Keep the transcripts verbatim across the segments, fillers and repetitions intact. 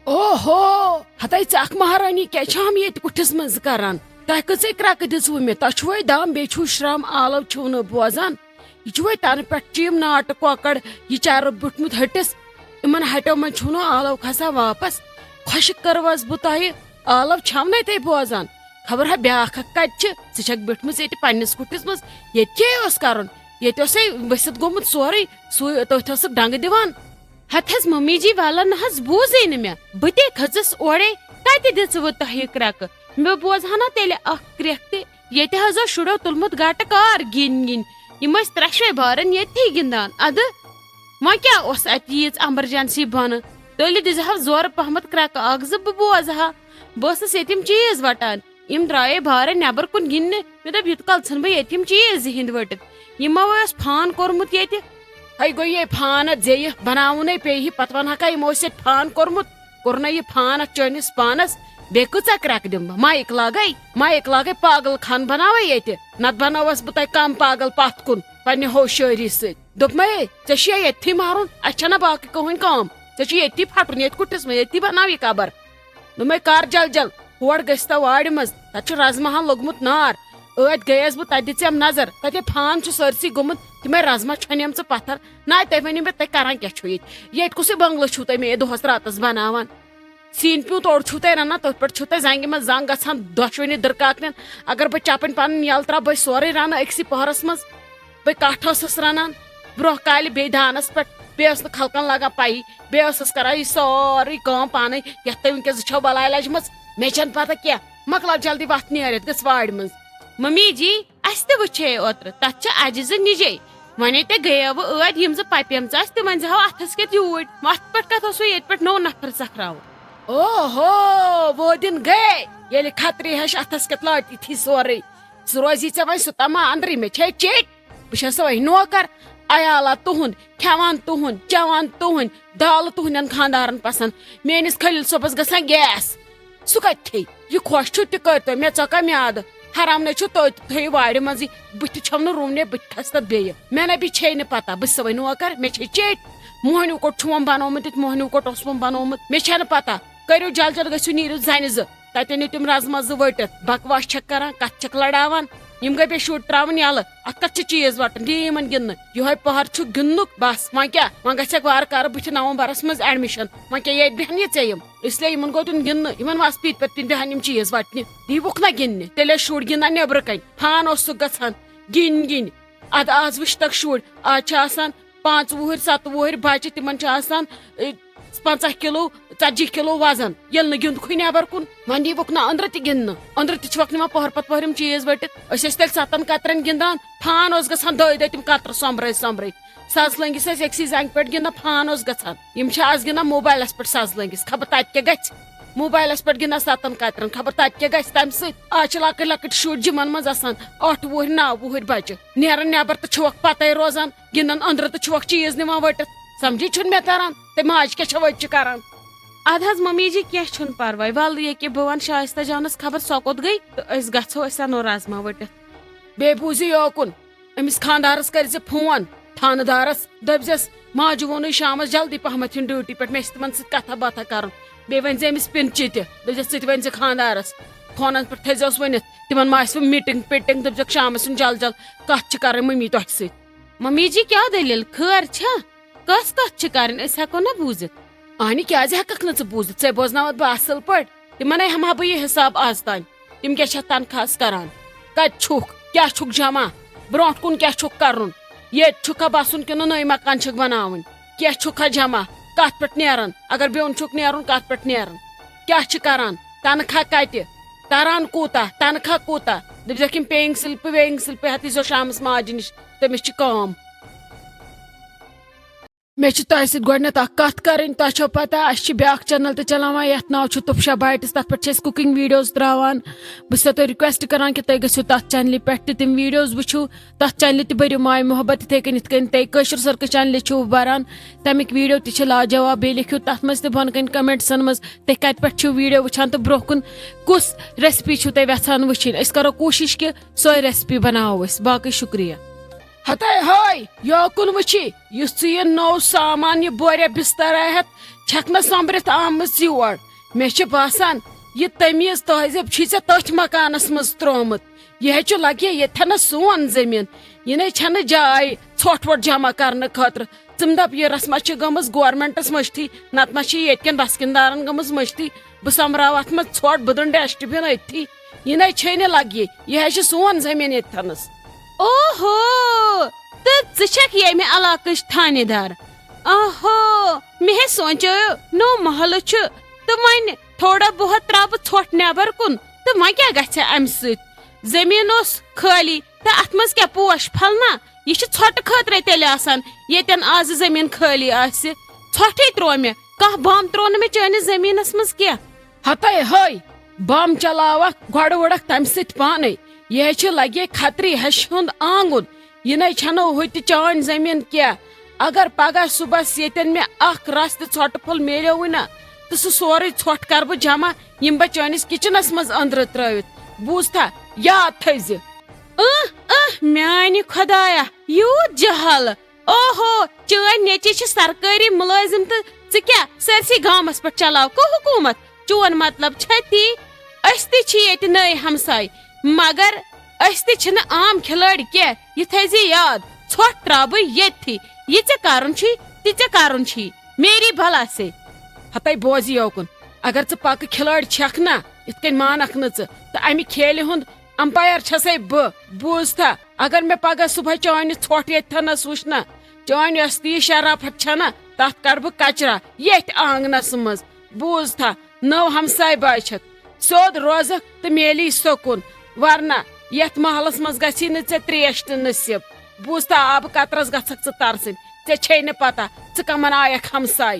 اوہو، ہتے ژٕ اکھ مہرٲنی کیٛاہ چھام ییٚتہِ کُٹھِس منٛز کران؟ تۄہہِ کۭژے کرٛکہٕ دِژوٕ مےٚ؟ تۄہہِ چھُوے دم، بیٚیہِ چھُو شرم، آلو چھِو نہٕ بوزان۔ یہِ چھُوے تَنہٕ پٮ۪ٹھ چھِ یِم ناٹہٕ کۄکر یہِ چرٕب بیوٗٹھمُت ۂٹِس۔ یِمن ہٹیو منٛز چھُو نہٕ آلو کھسان واپس۔ خۄشٕک کٔروَس بہٕ تۄہہِ، آلو چھَو نَے تُہۍ بوزان؟ خبر ہا بیٛاکھ اکھ کتہِ چھِ؟ ژٕ چھکھ بیوٗٹھمٕژ ییٚتہِ پننِس کُٹھِس منٛز۔ ییٚتہِ کیٛاہ اوس کرُن؟ ییٚتہِ اوسے ؤسِتھ گوٚمُت سورُے، سُے تٔتھۍ ٲسٕکھ ڈنگہٕ دِوان۔ ہتہٕ حظ ممی جی، ولہٕ نہ حظ بوٗزٕے نہٕ مےٚ۔ بہٕ تے کھٔژٕس اورے، کتہِ دِژوٕ تۄہہِ کرٛکہٕ؟ مےٚ بوزہا نا تیٚلہِ اکھ کرٛٮ۪کھ تہِ۔ ییٚتہِ حظ اوس شُرٮ۪و تُلمُت گٹہٕ کار گِنۍ گِنۍ۔ یِم ٲسۍ ترٛٮ۪شوَے بارن ییٚتھی گِنٛدان۔ ادٕ وۄنۍ کیٛاہ اوس اتہِ ییٖژ ایمرجنسی بنہٕ؟ تیٚلہِ دِژہو زورٕ پہمتھ کرٛکہٕ اکھ زٕ، بہٕ بوزہا۔ بہٕ ٲسٕس ییٚتہِ یِم چیٖز وٹان۔ یِم درٛایے بارے نٮ۪بر کُن گِنٛدنہِ۔ مےٚ دوٚپ، یوٗت کال ژھٕنہٕ بہٕ ییٚتہِ یِم چیٖز زِہِنٛدۍ ؤٹِتھ۔ یِمو اوس فان کوٚرمُت ییٚتہِ۔ ہے گوٚو یے فان اتھ زیٚیہِ، بناوُن ہے پیٚیہِ۔ پتہٕ ونہٕ ہا کانٛہہ، یِمو اوس ییٚتہِ فان کوٚرمُت، کوٚر نہ یہِ فان اتھ چٲنِس پانس؟ بیٚیہِ کۭژاہ کرٛٮ۪کہٕ دِمہٕ بہٕ؟ مایِک لاگے، مایِک لاگے، پاگل خان بناوے ییٚتہِ۔ نتہٕ بناوس بہٕ تۄہہِ کم پاگل پتھ کُن پننہِ ہوشیٲری سۭتۍ۔ دوٚپمَے، ژےٚ چھُیا ییٚتھی مَرُن؟ اَسہِ چھَنہ باقٕے کٕہٕنۍ کٲم۔ ژےٚ چھُ ییٚتھی پھَٹُن، ییٚتہِ کُٹھِس منٛز، ییٚتھی بَناو یہِ قبر۔ دوٚپمَے، کَر جل جل، ہور گٔژھۍ تو وارِ منٛز، تَتہِ چھُ رَزماہَن لوٚگمُت نار۔ ٲدۍ گٔیَس بہٕ، تَتہِ دِژ أمۍ نظر، تَتے فان چھُ سٲرسٕے گوٚمُت، تِمَے رَزما چھۄنیمژٕ پَتھر۔ نہ، تُہۍ ؤنِو مےٚ، تُہۍ کَران کیٛاہ چھُو ییٚتہِ؟ ییٚتہِ کُسٕے بنٛگلہٕ چھُو تُہۍ مےٚ دۄہَس راتَس بَناوان؟ سِنۍ پیوٗنٛت اوٚڑ چھُو تُہۍ رَنان، تٔتھۍ پٮ۪ٹھ چھُو تۄہہِ زَنٛگہِ منٛز زنٛگ گژھان، دۄشوٕنی دٕرکاکنٮ۪ن۔ اگر بہٕ چَپٕنۍ پَنٕنۍ یَلہٕ ترٛاوٕ، بہٕ ہے سورُے رَنہٕ أکسٕے پۄہرَس منٛز۔ بہٕ کَٹھ ٲسٕس رَنان، برٛونٛہہ کالہِ بیٚیہِ دانَس پٮ۪ٹھ، بیٚیہِ ٲس نہٕ خلقَن لَگان پَیی، بیٚیہِ ٲسٕس کَران یہِ سٲرٕے کٲم پانَے، یَتھ تۄہہِ وٕنۍکٮ۪س زٕ چھَو بَلاے لَجمَژ، مےٚ چھَنہٕ پَتہ کینٛہہ۔ مۄکلاو جلدی وَتھ نیرِتھ، گٔژھ وارِ منٛز۔ ممی جی، اَسہِ تہِ وٕچھے اوترٕ، تَتھ چھِ اَجہِ زٕ نِجے۔ وۄنۍ تہِ گٔیوٕ ٲدۍ، یِم زٕ پَپیمژٕ آسہٕ، تِمَن زِ ہاو اَتھَس کٮ۪تھ یوٗرۍ۔ وَتھ پٮ۪ٹھ کَتھ اوسوٕ ییٚتہِ پٮ۪ٹھ نوٚو نفر سَکھراوُن؟ اوہو، وہ دن گئے، ییٚلہِ کھتری ہش اتھس کٮ۪تھ لٲٹِتھی سورُے۔ سُہ روزی ژےٚ وۄنۍ سُہ تما اندرٕے، مےٚ چھے چیٚٹۍ۔ بہٕ چھَس وۄنۍ نوکر، عیالا تُہُنٛد، کھٮ۪وان تُہُنٛد، چٮ۪وان تُہُنٛد، دالہٕ تُہٕنٛدٮ۪ن خانٛدارن پسنٛد۔ میٲنِس خلیل صٲبس گژھان گیس۔ سُہ کتہِ کھیٚیہِ؟ یہِ خۄش چھُ تہِ کٔرۍتو، مےٚ ژۄکا میادٕ۔ حرام نے چھُ توتہِ تھٲیِو وارِ منٛزٕے، بہٕ تہِ چھَم نہٕ رُونہِ، بہٕ تہِ کھسہٕ تتھ بیٚیہِ۔ مےٚ نہ بیٚیہِ چھے نہٕ پتہ، بہٕ چھسے وۄنۍ نوکر، مےٚ چھے چیٚٹۍ۔ موہنیو کوٚٹ چھُ وۄنۍ بنومُت ییٚتہِ، موہنیو کوٚٹ اوس وۄنۍ بنومُت، مےٚ چھے نہٕ پتہ۔ کٔرِو جل جل، گٔژھِو نیٖرِو زنہِ زٕ، تتہِ أنِو تِم رزما زٕ ؤٹِتھ۔ بکواس چھکھ کران، کتھ چھکھ لڑاوان؟ یِم گٔے بیٚیہِ شُرۍ ترٛاوٕنۍ یَلہٕ۔ اَتھ کَتھ چھِ چیٖز وَٹان؟ دِیِو یِمَن گِنٛدنہٕ۔ یِہوٚے پَہر چھُ گِنٛدنُک۔ بَس، وۄنۍ کیٛاہ؟ وۄنۍ گژھٮ۪کھ وارٕ کارٕ بٕتھِ نومبرَس منٛز admission۔ وۄنۍ کیٛاہ ییٚتہِ بیٚہن یہِ ژےٚ یِم؟ اس لیے یِمَن گوٚو دیُن گِنٛدنہٕ۔ یِمَن وَس پیٖتۍ پٮ۪تھ پیٖتۍ بیٚہن یِم چیٖز وَٹنہِ۔ دِیوُکھ نہ گِنٛدنہِ؟ تیٚلہِ ٲسۍ شُرۍ گِنٛدان نیٚبرٕ کَنۍ۔ فان اوسُکھ گژھان۔ گِنٛدۍ گِنٛدۍ۔ اَدٕ آز وٕچھتَکھ شُرۍ۔ آز چھِ آسان پانٛژھ وُہٕرۍ، ستہٕ وُہٕرۍ بَچہٕ، تِمَن چھِ آسان، اے، پنٛژاہ کِلوٗ، ژتجی کِلوٗ وزن، ییٚلہِ نہٕ گِنٛدکھٕے نٮ۪بر کُن۔ وۄنۍ یِیٖوُکھ نہٕ أنٛدرٕ تہِ گِنٛدنہٕ۔ أنٛدرٕ تہِ چھِ وۄکھ نِوان پۄہر پتہٕ پۄہر یِم چیٖز ؤٹِتھ۔ أسۍ ٲسۍ تیٚلہِ ستن کترٮ۪ن گِنٛدان، فان اوس گژھان دٲے دٲے تِم کترٕ سۄمبرٲے سۄمبرٲے۔ سَز لٔنٛگِس ٲسۍ أکسٕے زنٛگہِ پٮ۪ٹھ گِنٛدان، فان اوس گژھان۔ یِم چھِ از گِنٛدان موبایلس پٮ۪ٹھ سَز لٔنٛگِس، خبر تتہِ کیٛاہ گژھِ۔ موبایلس پٮ۪ٹھ گِنٛدان ستن کترٮ۪ن، خبر تتہِ کیٛاہ گژھِ تمہِ سۭتۍ۔ از چھِ لۄکٕٹۍ لۄکٕٹۍ شُرۍ جِمن منٛز آسان ٲٹھ وُہٕرۍ، نَو وُہٕرۍ بچہٕ، نیران نٮ۪بر تہٕ چھِ وۄکھ پتے روزان۔ گِنٛدان أنٛدرٕ تہٕ چھُ وۄکھ چیٖز نِوان ؤٹِتھ۔ سمجھی چھُنہٕ مےٚ تران، تہٕ ماجہِ کیٛاہ چھےٚ وۄتہِ چھِ کران؟ ادٕ حظ ممی جی، کینٛہہ چھُنہٕ پرواے، ولہٕ ییٚکیٛاہ بہٕ ونہٕ شایستہ جانس خبر سۄ کوٚت گٔے، تہٕ أسۍ گژھو، أسۍ انو رازما ؤٹِتھ۔ بیٚیہِ بوٗزِو یوکُن، أمِس خانٛدارس کٔرۍزِ فون، تھانہٕ دارس، دٔپۍزٮ۪س، ماجہِ ووٚنُے شامس جلدی پہمتھ یُن ڈیوٹی پٮ۪ٹھ، مےٚ چھِ تِمن سۭتۍ کتھا باتھا کرُن۔ بیٚیہِ ؤنۍزِ أمِس پِنچہِ تہِ، دٔپۍزٮ۪س، ژٕ تہِ ؤنۍزِ خانٛدارس، فونن پٮ۪ٹھ تھٲیزٮ۪س ؤنِتھ، تِمن ما آسہِ وۄنۍ میٖٹِنٛگ پیٖٹِنٛگ، دٔپۍزٮ۪کھ شامس یُن جل جل، کتھ چھِ کرٕنۍ مٔمی تۄہہِ سۭتۍ۔ ممی جی، کیٛاہ دٔلیٖل؟ خٲر چھا؟ کۄس کتھ چھِ کرٕنۍ؟ أسۍ ہٮ۪کو نا بوٗزِتھ؟ اہنہِ، کیٛازِ ہٮ۪ککھ نہٕ ژٕ بوٗزِتھ؟ ژےٚ بوزناوتھ بہٕ اصل پٲٹھۍ۔ تِمنے ہٮ۪مہٕ ہا بہٕ یہِ حساب از تام۔ تِم کیٛاہ چھِ اتھ تنخواہس کران؟ کتہِ چھُکھ؟ کیٛاہ چھُکھ جمع؟ برونٛٹھ کُن کیٛاہ چھُکھ کرُن؟ ییٚتہِ چھُکھا بسُن کِنہٕ نٔے مکان چھِکھ بناوٕنۍ؟ کیٛاہ چھُکھا جمع؟ کتھ پٮ۪ٹھ نیران؟ اگر بیوٚن چھُکھ نیرُن، کتھ پٮ۪ٹھ نیران؟ کیٛاہ چھِ کران؟ تنخواہ کتہِ؟ تران کوٗتاہ؟ تنخواہ کوٗتاہ؟ دٔپۍزٮ۪کھ، یِم paying slip، paying slip ہٮ۪تھ ییٖزیو شامس ماجہِ نِش، تٔمِس چھِ کٲم۔ مےٚ چھِ تۄہہِ سۭتۍ گۄڈٕنٮ۪تھ اکھ کتھ کرٕنۍ۔ تۄہہِ چھو پتہ، اسہِ چھِ بیٛاکھ channel تہِ چلاوان، یتھ ناو چھُ تُفشا بایٹس۔ تتھ پٮ۪ٹھ چھِ أسۍ cooking videos تراوان۔ بہٕ چھسو تۄہہِ request کران کہِ تُہۍ گٔژھِو تتھ channelہِ پٮ۪ٹھ تہِ تِم videos وٕچھِو۔ تتھ channelہِ تہِ بٔرِو ماے محبت، یِتھے کٔنۍ، یِتھ کٔنۍ تۄہہِ کٲشُر سرکٕچ channelہِ چھِو بران۔ تمیُک video تہِ چھِ لاجواب۔ بیٚیہِ لیکھِو تتھ منٛز تہِ بۄنہٕ کَنہِ commentsن منٛز، تُہۍ کتہِ پٮ۪ٹھ چھِو video وٕچھان تہٕ برونٛہہ کُن کُس recipe چھِو تُہۍ یژھان وٕچھِنۍ۔ أسۍ کرو کوٗشش کہِ سۄے recipe بناوو أسۍ۔ باقٕے شُکریہ۔ ہتے ہٲے، یوکُن وٕچھی، یُس ژٕ یہِ نوٚو سامان، یہِ بوریا بستر ہٮ۪تھ چھکھ نہ سۄمبرِتھ آمٕژ یور۔ مےٚ چھِ باسان، یہِ تمیٖز تہذیب چھی ژےٚ تٔتھۍ مکانس منٛز ترٛوومُت۔ یہِ ہے چھُ لگہِ ییٚتھٮ۪نس سون زٔمیٖن۔ یہِ نے چھنہٕ جاے ژھۄٹھ وۄٹھ جمع کرنہٕ خٲطرٕ۔ ژٕ مہٕ دپ، یہِ رسما چھِ گٔمٕژ گورمنٹس مٔشتٕے، نتہٕ ما چھِ ییٚتہِ کٮ۪ن بسکِندارن گٔمٕژ مٔشتٕے۔ بہٕ سۄمبراوٕ اتھ منٛز ژھۄٹھ، بہٕ دُن ڈسٹ بن أتھی۔ یہِ نے چھے نہٕ لگہِ، یہِ ہے چھُ سون زٔمیٖن ییٚتھٮ۪نس۔ اوہو، تہٕ ژٕ چھکھ ییٚمہِ علاقٕچ تھانہِ دار۔ اوہو، مےٚ ہے سونچیو نوٚو محلہٕ چھُ، تہٕ وۄنۍ تھوڑا بہت ترٛاوٕ بہٕ ژھۄٹھ نٮ۪بر کُن، تہٕ وۄنۍ کیٛاہ گژھِ امہِ سۭتۍ؟ زٔمیٖن اوس خٲلی، تہٕ اتھ منٛز کیٛاہ پوش پھلنا؟ یہِ چھِ ژھۄٹہٕ خٲطرَے تیٚلہِ آسان، ییٚتٮ۪ن آز زٔمیٖن خٲلی آسہِ۔ ژھۄٹھٕے ترٛوو مےٚ، کانٛہہ بم ترٛوو نہٕ مےٚ چٲنِس زٔمیٖنس منٛز کینٛہہ۔ ہتے ہٲے، بم چلاوکھ، گۄڈٕ وُڑکھ تمہِ سۭتۍ پانے۔ یہِ ہے چھِ لگے خطری ہشہِ ہُنٛد آنگُن۔ یہِ نے چھنہٕ ہُتہِ چٲنۍ زٔمیٖن کینٛہہ۔ اگر پگاہ صُبحس ییٚتٮ۪ن مےٚ اکھ رژھ تہِ ژھۄٹہٕ پھوٚل میلیووٕے نہ، تہٕ سُہ سورُے ژھۄٹھ کرٕ بہٕ جمع، یِم بہٕ چٲنِس کچنس منٛز أنٛدرٕ ترٲوِتھ۔ بوٗزتھا، یاد تھٲیزِ۔ اہ اہ، میانہِ خۄدایا، یوٗت جہل! اوہو، چٲنۍ نیٚچِی چھِ سرکٲری مُلٲزِم تہٕ ژٕ کیٛاہ سٲرسٕے گامس پٮ۪ٹھ چلاوکھٕ حکوٗمت؟ چون مطلب چھا تی؟ أسۍ تہِ چھِ ییٚتہِ نٔے ہمساے، مگر أسۍ تہِ چھِنہٕ عام کھلٲڑۍ کینٛہہ۔ یہِ تھٲیزِ یاد، ژھۄٹھ ترٛاوٕ بہٕ ییٚتھی۔ یہِ ژےٚ کرُن چھُے، تہِ ژےٚ کرُن چھُے، میری بلا سے۔ ہتے بوزِ یوکُن، اگر ژٕ پکہٕ کھلٲڑۍ چھکھ نا، یِتھ کٔنۍ مانکھ نہٕ ژٕ، تہٕ امہِ کھیلہِ ہُنٛد امپایر چھسے بہٕ۔ بوٗزتھا، اگر مےٚ پگاہ صبحٲے چٲنۍ ژھۄٹھ ییٚتھٮ۪نس وٕچھ نا، چٲنۍ یۄس تہِ یہِ شرافت چھنا، تتھ کڑٕ بہٕ کچرا ییٚتھۍ آنگنس منٛز۔ بوٗزتھا، نٔو ہمساے باے چھکھ، سیوٚد روزکھ تہٕ میلی سکوٗن، ورنہ یتھ محلس منٛز گژھی نہٕ ژےٚ تریش تہِ نصیب۔ بوٗزتھا، آبہٕ قطرس گژھکھ ژٕ ترسٕنۍ، ژےٚ چھے نہٕ پتہ ژٕ کمن آیکھ ہمساے۔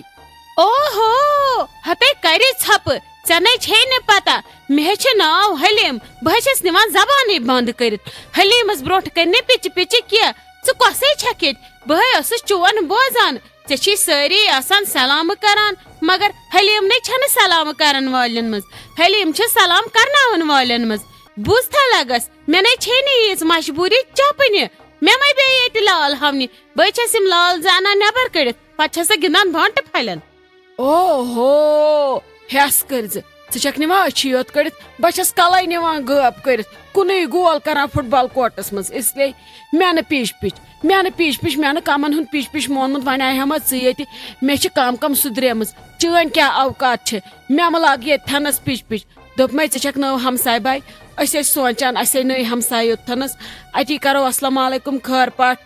اوہو، ہتے کرِ ژھۄپہٕ، ژےٚ نے چھے نہٕ پتہ، مےٚ ہے چھُ ناو حلیم، بہٕ ہے چھَس نِوان زبانٕے بند کٔرِتھ۔ حلیمس برونٛٹھ کنہِ نہٕ پِچہِ پِچہِ کینٛہہ، ژٕ کۄسٕے چھکھ ییٚتہِ؟ بہٕ ہے ٲسٕس چون بوزان، ژےٚ چھی سٲری آسان سلامہٕ کران، مگر حلیم نے چھنہٕ سلامہٕ کرن والٮ۪ن منٛز، حلیم چھِ سلام کرناون والٮ۪ن منٛز۔ بوٗزتھا لگس، مےٚ نے چھے نہٕ ییٖژ مجبوٗری چپنہِ، مےٚ مے بیٚیہِ ییٚتہِ لال ہونہِ، بہٕ چھَس یِم لال زانان نٮ۪بر کٔڑِتھ، پتہٕ چھَسکھ گِنٛدان بانٹہٕ پھلٮ۪ن۔ اوہو، ہٮ۪س کٔرۍ زِ، ژٕ چھکھ نِوان أچھی یوت کٔڑِتھ، بہٕ چھَس کلے نِوان غٲب کٔرِتھ، کُنُے گول کران فٹ بال کورٹس منٛز۔ اس لیے مےٚ نہٕ پیچ پیچ، مےٚ نہٕ پیچ پیچ، مےٚ نہٕ کمن ہُنٛد پیچ پیچ مونمُت، وۄنۍ آیہِ ہا ما ژٕ ییٚتہِ، مےٚ چھِ کم کم سُدریمٕژ، چٲنۍ کیٛاہ اوقات چھِ، مےٚ مہٕ لاگ ییٚتہِ تھنس پیچ پیچ۔ دوٚپمَے، ژٕ چھَکھ نٔو ہمساے باے، أسۍ ٲسۍ سونٛچان، اَسے نٔے ہمساے یوٚتتھَنَس، أتی کَرو السلام علیکم، خٲر پاٹھ،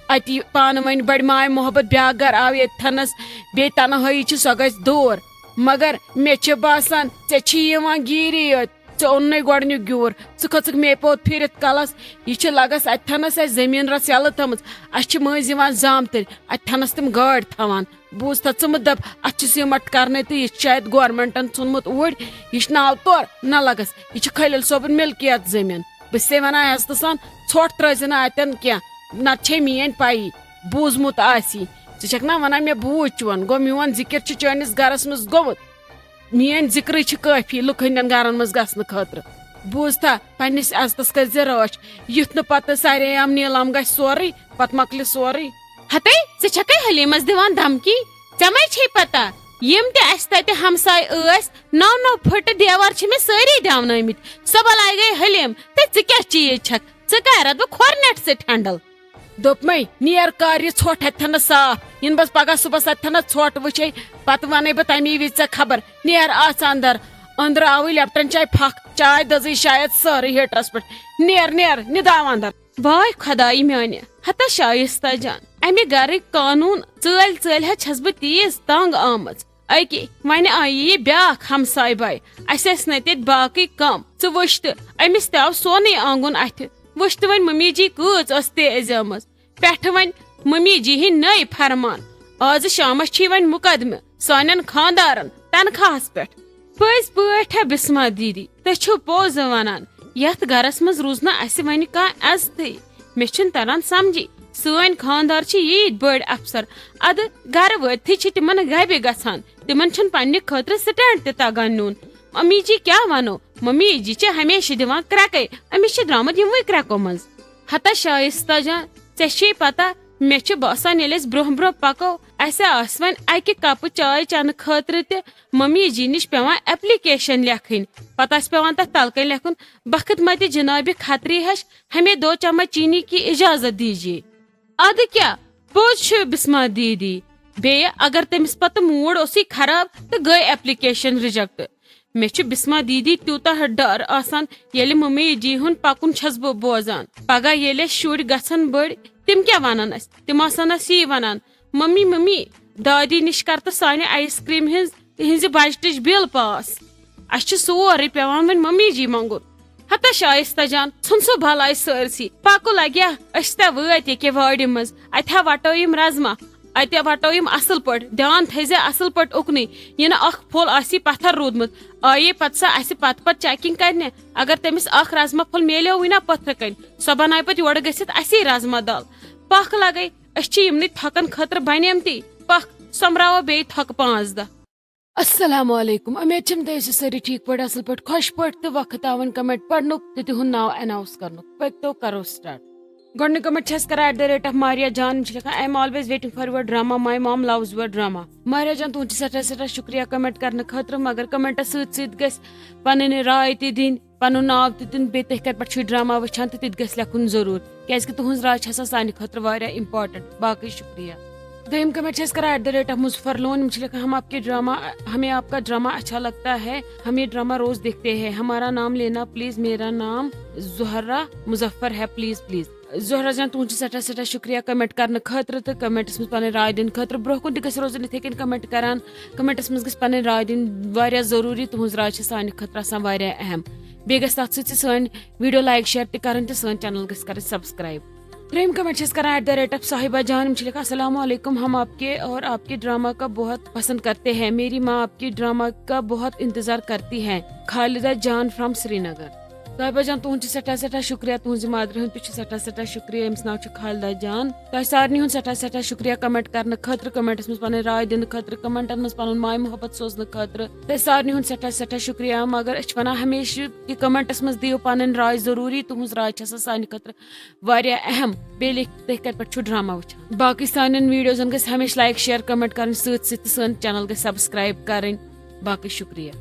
أتی پانہٕ ؤنۍ بَڑِ ماے محبت، بیٛاکھ گَرٕ آو ییٚتتھَنَس، بیٚیہِ تنہٲیی چھِ، سۄ گژھِ دوٗر۔ مگر مےٚ چھِ باسان، ژےٚ چھی یِوان گیٖری یوت، ژےٚ اوٚننَے گۄڈٕنیُک گیوٗر، ژٕ کھٔژٕکھ مے پوٚت پھِرِتھ کَلَس، یہِ چھِ لَگَس اَتہِ تھَنَس اَسہِ زٔمیٖن رَژھ یَلہٕ تھٲمٕژ، اَسہِ چھِ مٔنٛزۍ یِوان زامتٕرۍ، اَتہِ تھَنَس تِم گٲڑۍ تھاوان۔ بوٗز تہٕ ژٕ مہٕ دَپ، اَتھ چھِ سیٖمَٹھ کَرنَے تہٕ یہِ چھُ شاید گورمٮ۪نٛٹَن ژھُنمُت اوٗرۍ۔ یہِ چھُ ناو تورٕ، نہ لَگَس، یہِ چھِ خلیل صٲبُن مِلکیت زٔمیٖن۔ بہٕ چھِسَے وَنان، عزتہٕ سان، ژھۄٹھ ترٛٲوزِ نہٕ اَتٮ۪ن کینٛہہ، نَتہٕ چھے میٛٲنۍ پَیی، بوٗزمُت آسی۔ ژٕ چھَکھ نہ وَنان مےٚ بوٗز چون، گوٚو میون ذِکِر چھُ چٲنِس گَرَس منٛز گوٚمُت۔ میٛٲنۍ ذِکرٕے چھِ کٲفی لُکہٕ ہٕنٛدٮ۪ن گَرَن منٛز گژھنہٕ خٲطرٕ۔ بوٗزتھا، پنٛنِس عزتَس کٔرۍزِ رٲچھ، یُتھ نہٕ پَتہٕ سارے عام نیٖلام گژھِ سورُے، پَتہٕ مۄکلہِ سورُے۔ ہتے، ژٕ چھکھے حلیمس دِوان دھمکی؟ ژےٚ مے چھے پتہ، یِم تہِ اسہِ تتہِ ہمساے ٲسۍ، نو نو پھٕٹہٕ دیوار چھِ مےٚ سٲری ڈاونٲومٕتۍ۔ سۄ بلاے گٔے حلیم، تہٕ ژٕ کیٛاہ چیٖز چھکھ؟ ژٕ کر رٹہٕ بہٕ کھۄر نٮ۪ٹھ سۭتۍ ٹھنڈل؟ دوٚپمَے، نیر کر یہِ ژھۄٹھ اتہِ تھنس صاف، یِنہٕ بس پگاہ صُبحس اتہِ تھنس ژھۄٹھ وٕچھے، پتہٕ ونَے بہٕ تمی وِزِ ژےٚ خبر۔ نیر، اژ اندر۔ أندرٕ آوٕے لیپٹن چاے پھکھ، چاے دٔزٕے شاید سٲرٕے ہیٹرس پٮ۪ٹھ۔ نیر، نیر، نِداو اندر۔ واے خۄدایہِ میانہِ، ہتا شایستہ جان، امہِ گرٕکۍ قانوٗن ژٲلۍ ژٲلۍ ہا چھس بہٕ تیٖژ تنگ آمٕژ۔ أکے، وۄنۍ آیہِ یہِ بیاکھ ہمساے باے، اسہِ ٲسۍ نہٕ تتہِ باقٕے کم۔ ژٕ وٕچھ تہٕ، أمِس تہِ آو سونُے آنگُن اتھِ۔ وٕچھ تہٕ وۄنۍ ممی جی کۭژ ٲس تیز آمٕژ۔ پٮ۪ٹھٕ وۄنۍ ممی جی ہٕنٛدۍ نٔے فرمان۔ آز شامس چھی وۄنۍ مقدمہٕ سانٮ۪ن خاندارن تنخواہس پٮ۪ٹھ۔ پٔزۍ پٲٹھۍ ہا بسمہ دیدی، تُہۍ چھِو پوٚز ونان، یتھ گرس منٛز روٗز نہٕ اسہِ وۄنۍ کانٛہہ عزتٕے۔ مےٚ چھُنہٕ تران سمجھی، سٲنۍ خاندار چھِ ییٖتۍ بٔڑۍ افسر، ادٕ گرٕ وٲتتھٕے چھِ تِمن گبہِ گژھان، تِمن چھُنہٕ پننہِ خٲطرٕ سٹینڈ تہِ تگان نیُن۔ ممی جی کیٛاہ ونو، ممی جی چھِ ہمیشہِ دِوان کرٛٮ۪کے، أمِس چھِ درامٕتۍ یِموٕے کرٛٮ۪کو منٛز۔ ہتا شایستہ جان، ژےٚ چھے پتہ، مےٚ چھُ باسان ییٚلہِ أسۍ برونٛہہ برونٛہہ پکو، اسہِ آسہِ وۄنۍ اکہِ کپہٕ چاے چنہٕ خٲطرٕ تہِ ممی جی نِش پٮ۪وان اپلیکیشن لیکھٕنۍ۔ پتہٕ آسہِ پٮ۪وان تتھ تلہٕ کنۍ لیکھُن، بخت متہِ جنابِ خطری ہش، ہمیں دو چمچ چینی کی اجازت دیجیے۔ ادٕ کیٛاہ، پوٚز چھُ بسما دیدی۔ بیٚیہِ اگر تٔمِس پتہٕ موٗڈ اوسُے خراب تہٕ گٔے اپلیکیشن ریجیکٹ۔ مےٚ چھُ بسما دیدی تیوٗتاہ ڈر آسان، ییٚلہِ ممی جی ہُنٛد پکُن چھَس بہٕ بوزان۔ پگاہ ییٚلہِ اَسہِ شُرۍ گژھن بٔڑۍ، تِم کیٛاہ وَنَن اَسہِ؟ تِم آسَن اَسہِ یی وَنان، "ممی، ممی، دادی نِش کر تہٕ سانہِ آیس کریم ہٕنٛز، ہٕنٛزِ بجٹٕچ بِل پاس۔ اَسہِ چھُ سورُے پٮ۪وان وۄنۍ ممی جی منٛگُن۔" ہتا شایستہ جان، ژھُن سُہ بلاے سٲرسٕے۔ پکو لگیا، أسۍ تہ وٲتۍ ییٚکیٛاہ وارِ منٛز۔ اتہِ ہا وٹو یِم رزما، اتہِ وٹو یِم اصل پٲٹھۍ۔ دھیان تھٲیزِ اصل پٲٹھۍ اُکنُے، یہِ نہٕ اکھ پھوٚل آسی پتھر روٗدمُت۔ آیے پتہٕ سۄ اسہِ پتہٕ پتہٕ چیکنگ کرنہِ۔ اگر تٔمِس اکھ رزما پھوٚل میلیووٕے نا پتھرٕ کنۍ، سۄ بنایہِ پتہٕ یورٕ گٔژھِتھ اسی رزما دال۔ پکھ لگے، أسۍ چھِ یِمنٕے تھۄکن خٲطرٕ بنیمتی۔ پکھ، سۄمبراوو بیٚیہِ تھۄکہٕ پانٛژھ دہ۔ السلام علیکم، امید چھم تُہۍ ٲسِو سٲری ٹھیٖک پٲٹھۍ، اصل پٲٹھۍ، خۄش پٲٹھۍ تہٕ وقت آوان کمنٹ پرنُک تہٕ تِہُنٛد ناو اناؤنس کرنُک۔ پٔکۍ تو کرو سٹارٹ۔ گۄڈٕنیُک کمنٹ چھِ اَسہِ کران at the rate of Maria Jan، یِم چھِ لیکھان، "I am always waiting for your drama, my mom loves your drama." ماریا جان، تُہُنٛد چھُ سٮ۪ٹھاہ سٮ۪ٹھاہ شُکریہ کمنٹ کرنہٕ خٲطرٕ، مگر کمنٹس سۭتۍ سۭتۍ گژھِ پنٕنۍ راے تہِ دِنۍ، پنُن ناو تہِ دیُن، بیٚیہِ تُہۍ کتہِ پٮ۪ٹھ چھِو ڈرامہ وٕچھان تہٕ تہِ تہِ گژھِ لیکھُن ضروٗر، کیازِ کہِ تُہٕنٛز راے چھِ آسان سانہِ خٲطرٕ واریاہ امپورٹنٹ۔ باقٕے شُکریہ۔ دوٚیِم کمنٹ چھِ أسۍ کران at the rate of Muzaffer Loan، یِم چھِ لیکھان، "ہم آپ کے ڈرامہ، ہمیں آپ کا ڈرامہ اچھا لگتا ہے، ہم یہ ڈرامہ روز دیکھتے ہیں، ہمارا نام لینا پلیز، میرا نام زہرا مظفر ہے، پلیز پلیز۔" زہرا جان، تُہُنٛد چھُ سٮ۪ٹھاہ سٮ۪ٹھاہ شُکریہ کمنٹ کرنہٕ خٲطرٕ تہٕ کمنٹس منٛز پنٕنۍ راے دِنہٕ خٲطرٕ۔ برونٛہہ کُن تہِ گژھِ روزُن یِتھے کٔنۍ کمنٹ کران۔ کمنٹس منٛز گژھِ پنٕنۍ راے دِنۍ واریاہ ضروٗری، تُہٕنٛز راے چھِ سانہِ خٲطرٕ آسان واریاہ اہم۔ بیٚیہِ گژھِ تتھ سۭتۍ سۭتۍ سٲنۍ ویڈیو لایک، شیئر تہِ کرٕنۍ تہٕ سٲنۍ چینل گژھِ کرٕنۍ سبسکرایب۔ ترٛیٚیِم کمنٹ چھِ أسۍ کران at the rate of صاحبہ جان، یِم چھِ لیکھان، "السلام علیکم، ہم آپ کے اور آپ کے ڈرامہ کا بہت پسند کرتے ہیں، میری ماں آپ کے ڈرامہ کا بہت انتظار کرتی ہے، خالدہ جان from سرینگر۔" صاحبہ جان، تُہُنٛد چھُ سٮ۪ٹھاہ سٮ۪ٹھاہ شُکریہ، تُہٕنٛزِ مادرِ ہُنٛد تہِ چھُ سٮ۪ٹھاہ سٮ۪ٹھاہ شُکریہ، أمِس ناو چھُ خالدہ جان۔ تۄہہِ سارنٕے ہُنٛد سٮ۪ٹھاہ سٮ۪ٹھاہ شُکریہ کمنٹ کرنہٕ خٲطرٕ، کمنٹس منٛز پنٕنۍ راے دِنہٕ خٲطرٕ، کمنٹن منٛز پنُن ماے محبت سوزنہٕ خٲطرٕ۔ تۄہہِ سارنٕے ہُنٛد سٮ۪ٹھاہ سٮ۪ٹھاہ شُکریہ، مگر أسۍ چھِ ونان ہمیشہِ کہِ کمنٹس منٛز دِیِو پنٕنۍ راے ضروٗری، تُہٕنٛز راے چھِ آسان سانہِ خٲطرٕ واریاہ اہم۔ بیٚیہِ لیکھِو تُہۍ کتہِ پٮ۪ٹھ چھِو ڈرامہ وٕچھان۔ باقٕے سانٮ۪ن ویڈیوزن گژھِ ہمیشہِ لایک، شیئر، کمنٹ کرٕنۍ سۭتۍ سۭتۍ تہٕ سٲنۍ چینل گژھِ سبسکرایب کرٕنۍ۔ باقٕے شُکریہ۔